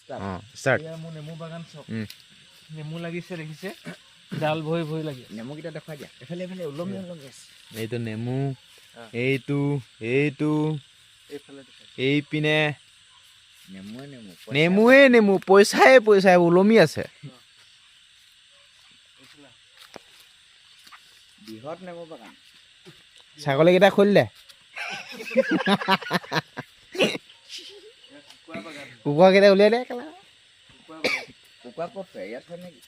অঁ, ষ্টাৰ্ট। এয়া মোৰ নেমু বাগান চাওক। নেমু লাগিছে, দেখিছে, ডাল ভৰি ভৰি লাগে। নেমুকেইটা দেখুৱাই দিয়া। এইফালে এইফালে ওলমি ওলমি আছে। এইটো নেমু। অ। এইটো এইটো। এইফালে দেখাই। এইপিনে। নেমুৱে নেমু। নেমুৱে নেমু, পইচাই পইচাই ওলমি আছে। এইফালে। বৃহৎ নেমু বাগান। ছাগলীকেইটা খুলি দে। এয়া কুকুৰা বাগান। কুকুৰাকেইটা উলিয়াই দে কেলা। কুকুৰা বাগান। কুকুৰা ক'ত থয়? ইয়াত থয় নেকি?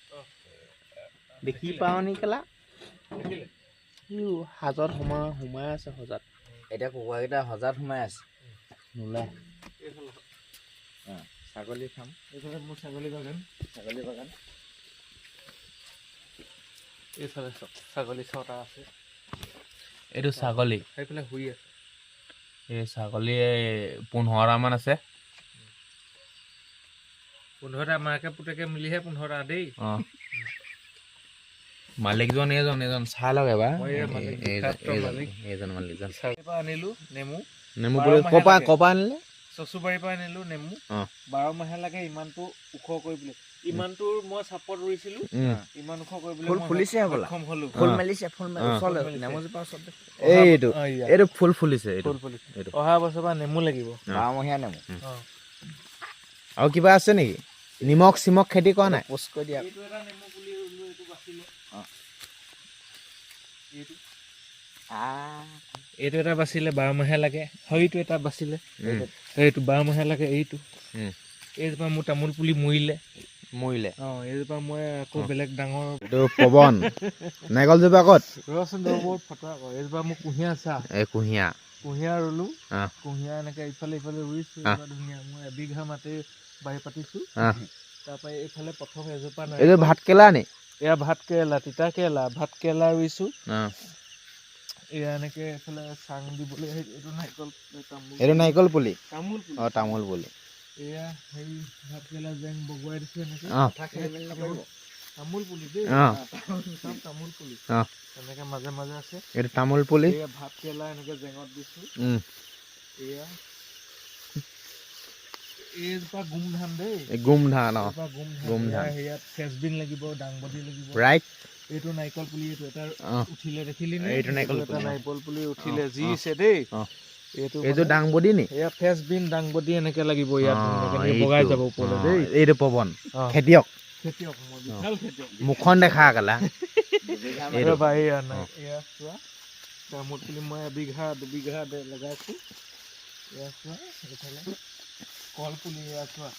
দেখি পাওঁ নি কেলা। দেখিলে? ইউ সাজত সোমাই সোমাই আছে সজাত। এতিয়া কুকুৰাকেইটা সজাত সোমাই আছে। নোলায়। এইফালে। ছাগলী ফাৰ্ম। এইফালে মোৰ ছাগলী বাগান। ছাগলী বাগান। এইফালে চাওক, ছাগলী ছটা আছে। এইটো ছাগলী। সেইফালে শুই আছে। এই ছাগলী 15টামান আছে। 15টা, মাকে পুতেকে মিলিহে 15টা দেই। অঁ, মালিকজন এইজন, এইজন চাই লওক এবাৰ। মই এই মালিক, এইজন। বিখ্যাত এইজন। মালিক। এইজন মালিকজন। ছাগলীৰ পৰা আনিলো নেমু। নেমু বাৰ পুলি মাহে ক'পা লাগে। ক'পা আনিলে? চচুবাৰীৰ পৰা আনিলো নেমু। 12 মাহে লাগে ইমানটো ওখ কৰিবলৈ। ইমানটো মই চাপত ৰুইছিলো। ইমান ওখ কৰিবলৈ ফুল মই ফুলিছে হ'বলা। সক্ষম হলো। ফুল মেলিছে, ফুল ওচৰলৈ ফুল মেলিছে। নেমুজোপা ওচৰত দেখো। এইটো। অ, ইয়া। এইটো ফুল ফুলিছে এইটো। ফুল ফুলিছে। এইটো। অহা বছৰ পৰা নেমু লাগিব। বাৰমহীয়া নেমু। অ। আৰু কিবা আছে নেকি? নিমখ চিমখ খেতি কৰা নাই? পোষ্ট কৰি দিয়া। এইটো এটা নেমু পুলি ৰুলো, এইটো বাচিলে। এইটো এইটো এটা বাচিলে, 12 মাহে লাগে। সেইটো এটা বাচিলে। এইটো 12 মাহে লাগে এইটো। এইজোপা মোৰ তামোল পুলি মৰিলে। মৰিলে? অ, এইজোপা মই আকৌ বেলেগ ডাঙৰ। এইটো পৱন, নাৰিকলজোপা ক'ত? ৰচোন, ৰ, বহুত ফটোৱা আকৌ। এইজোপা মোৰ কুঁহিয়াৰ চাহ। এই কুঁহিয়াৰ। কুঁহিয়াৰ ৰুলো। কুঁহিয়াৰ এনেকে ইফালে ইফালে ৰুইছো। এইবাৰ ধুনীয়া মই এবিঘা মাটি বাৰী পাতিছো। তাৰপৰা এইফালে প্ৰথম এজোপা এইটো নাৰিকল। ভাত কেৰেলা নি? এয়া ভাত কেৰেলা, তিতা কেৰেলা, ভাত কেৰেলা ৰুইছো। এয়া এনেকে এইফালে চাং দিবলৈ এইটো নাৰিকল, এই তামোল। এইটো নাৰিকল পুলি। তামোল পুলি। অ, তামোল পুলি। এয়া হেৰি ভাত কেৰেলা জেং বগোৱাই দিছো এনেকে। কথা খেলি মেলি নকৰিব। তামোল পুলি দেই। চব তামোল পুলি। এনেকে মাজে মাজে আছে। এইটো তামোল পুলি। এয়া ভাত কেৰেলা এনেকে জেঙত দিছো। এয়া এইজোপা গোমধান দেই। এই গোমধান, অ। এইজোপা গোমধান। গোমধান। এয়া হেৰিয়াত ফ্ৰেচবিন লাগিব, দাংবডি লাগিব। এইটো নাৰিকল পুলি, এইটো এটা উঠিলে, দেখিলি নে? এইটো নাৰিকল এইটো এটা পুলি, অ। নাৰিকল পুলি উঠিলে, জিছে দেই। এইটো এইটো মানে দাংবডি নি? এয়া ফ্ৰেচবিন, দাংবডি এনেকে লাগিব ইয়াত, ধুনীয়াকে এনেকে এইটো। বগাই যাব ওপৰলৈ দেই। এইটো পৱন। অ। খেতিয়ক। খেতিয়ক, মই বিশাল খেতিয়ক। মুখখন দেখা কেলা। দুবিঘা। এইটো। ৰ'বা, এয়া নাই, এয়া চোৱা, তামোল পুলি মই এবিঘা দুবিঘা লগাইছো। এয়া চোৱা, এইফালে কল পুলি, এয়া চোৱা।